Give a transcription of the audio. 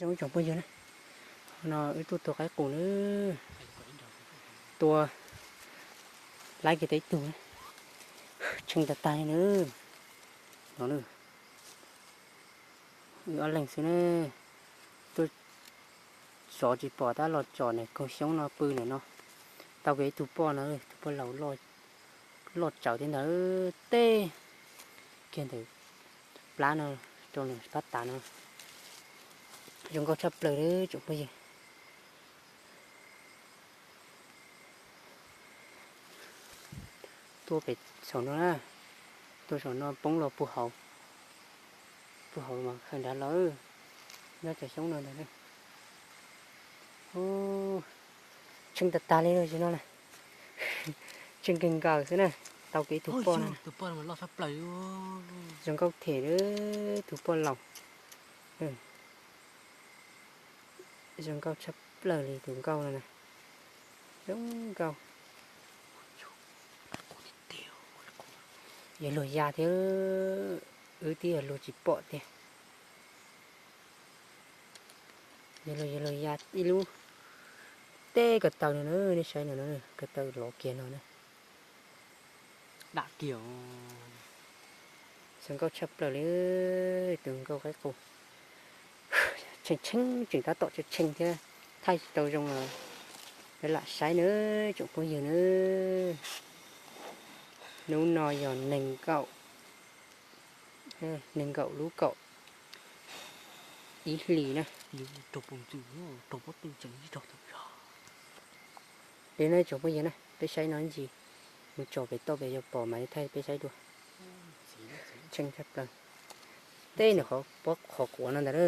Zoo tsoom phooj ywg na, no wb tuaj tua qaib qus na, tua laib kiag tau ib tug, tshee tag tag li na. No, wb ob leeg xwb na, tuaj zov tsis pom tab los tsom niag kaug xyoob no pw ntawm no, tau kiag ib tug poj no, tus poj laus loj tsawv thiab ntawd, teb kiag ntawm plab no rau nws phab tav no. Zoo nkauj tshaj plaws li tsoom phooj ywg. Tua pem saum no na, tua saum no poob los puag hauv, puag hauv mas khaws nrad los, nyob cov xyoob no ntag. Tshee tag tag li tam sim no na, tshee kawg nkaus xwb na, tau kiag ib tug poj no. Zoo nkauj them li tus poj laus. Zoo nkauj tshaj plaws li tus nkauj no na. Zoo nkauj. Yog luag ya thiab, wb twb yog luag tsis pom tiag. Yog luag, yog luag ya ib lub, teb ko taw no na, nej saib no na, ko taw lov kiag no na. Zoo nkauj tshaj plaws li tus nkauj qaib qus. Tshee tshee tseem tab tom tshee tshee thiab, thaij tsis tau zoo los lawv lam saib na tsoom phooj ywg na. Hnub no yog nees nkaum, nees nkaum lub kaum ib hlis na. Li no tsoom phooj ywg na, peb saib no ntsis, mus tsom pem toj pem yog pom mam li thaij peb saib dua. Tshee tshaj plaws. Teb nws qhov pob qhov quav no ntag.